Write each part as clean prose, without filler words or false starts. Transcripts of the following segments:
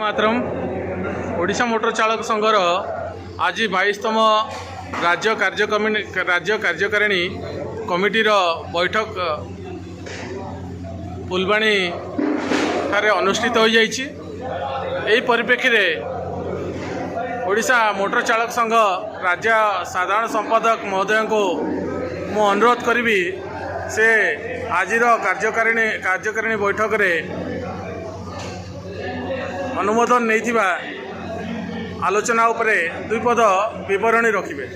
Mataram. Odisha motor ଚାଳକ ସଂଘର ଆଜି 22ତମ ରାଜ୍ୟ କାର୍ଯ୍ୟକାରିଣୀ କମିଟିର ବୈଠକ ଫୁଲବାଣୀ ଠାରେ ଅନୁଷ୍ଠିତ ହୋଇଯାଇଛି। ଏହି ପରିପ୍ରେକ୍ଷୀରେ ଓଡ଼ିଶା ମୋଟର ଚାଳକ ସଂଘ ରାଜ୍ୟ ସାଧାରଣ ସମ୍ପାଦକ ମହୋଦୟଙ୍କୁ ମୁଁ ଅନୁରୋଧ କରିବି, ସେ ଆଜିର କାର୍ଯ୍ୟକାରିଣୀ ବୈଠକରେ ଅନୁମୋଦନ ନେଇଥିବା ଆଲୋଚନା ଉପରେ ଦୁଇ ପଦ ବିବରଣୀ ରଖିବେ।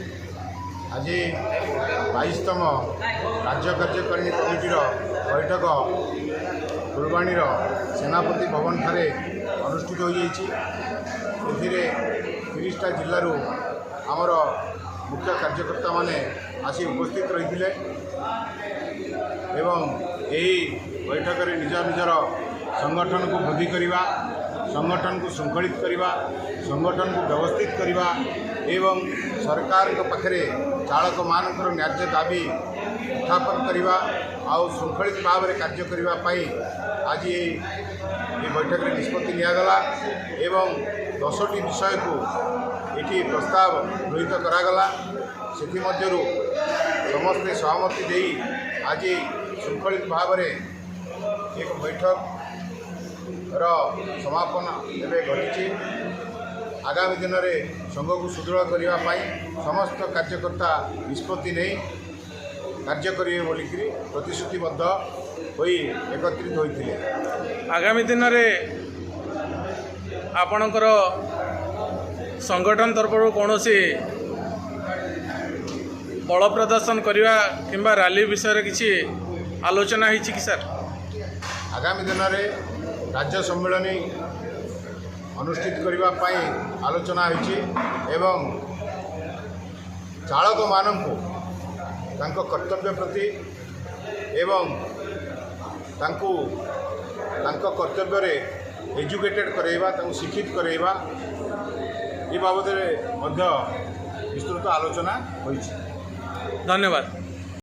ଆଜି 22ତମ ରାଜ୍ୟ କାର୍ଯ୍ୟକାରିଣୀ କମିଟିର ବୈଠକ ଫୁଲବାଣୀର ସେନାପତି ଭବନଠାରେ ଅନୁଷ୍ଠିତ ହୋଇଯାଇଛି। ଏଥିରେ 30ଟା ଜିଲ୍ଲାରୁ ଆମର ମୁଖ୍ୟ କାର୍ଯ୍ୟକର୍ତ୍ତାମାନେ ଆସି ଉପସ୍ଥିତ ରହିଥିଲେ ଏବଂ ଏହି ବୈଠକରେ ନିଜ ନିଜର ସଂଗଠନକୁ ବୃଦ୍ଧି କରିବା, ସଂଗଠନକୁ ଶୃଙ୍ଖଳିତ କରିବା, ସଂଗଠନକୁ ବ୍ୟବସ୍ଥିତ କରିବା ଏବଂ ସରକାରଙ୍କ ପାଖରେ ଚାଳକମାନଙ୍କର ନ୍ୟାଯ୍ୟ ଦାବି ଉତ୍ଥାପନ କରିବା ଆଉ ଶୃଙ୍ଖଳିତ ଭାବରେ କାର୍ଯ୍ୟ କରିବା ପାଇଁ ଆଜି ଏହି ବୈଠକରେ ନିଷ୍ପତ୍ତି ନିଆଗଲା ଏବଂ 10ଟି ବିଷୟକୁ ଏଠି ପ୍ରସ୍ତାବ ଗୃହୀତ କରାଗଲା। ସେଥିମଧ୍ୟରୁ ସମସ୍ତେ ସହମତି ଦେଇ ଆଜି ଶୃଙ୍ଖଳିତ ଭାବରେ ଏକ ବୈଠକର ସମାପନ ଏବେ ଘଟିଛି। ଆଗାମୀ ଦିନରେ ସଂଘକୁ ସୁଦୃଢ଼ କରିବା ପାଇଁ ସମସ୍ତ କାର୍ଯ୍ୟକର୍ତ୍ତା ନିଷ୍ପତ୍ତି ନେଇ କାର୍ଯ୍ୟ କରିବେ ବୋଲିକିରି ପ୍ରତିଶ୍ରୁତିବଦ୍ଧ ହୋଇ ଏକତ୍ରିତ ହୋଇଥିଲେ। ଆଗାମୀ ଦିନରେ ଆପଣଙ୍କର ସଂଗଠନ ତରଫରୁ କୌଣସି ବଳ ପ୍ରଦର୍ଶନ କରିବା କିମ୍ବା ରାଲି ବିଷୟରେ କିଛି ଆଲୋଚନା ହେଇଛି କି ସାର୍? ଆଗାମୀ ଦିନରେ ରାଜ୍ୟ ସମ୍ମିଳନୀ ଅନୁଷ୍ଠିତ କରିବା ପାଇଁ ଆଲୋଚନା ହୋଇଛି ଏବଂ ଚାଳକମାନଙ୍କୁ ତାଙ୍କ କର୍ତ୍ତବ୍ୟ ପ୍ରତି ଏବଂ ତାଙ୍କୁ ତାଙ୍କ କର୍ତ୍ତବ୍ୟରେ ଏଜୁକେଟେଡ଼ କରାଇବା, ତାଙ୍କୁ ଶିକ୍ଷିତ କରାଇବା, ଏ ବାବଦରେ ମଧ୍ୟ ବିସ୍ତୃତ ଆଲୋଚନା ହୋଇଛି। ଧନ୍ୟବାଦ।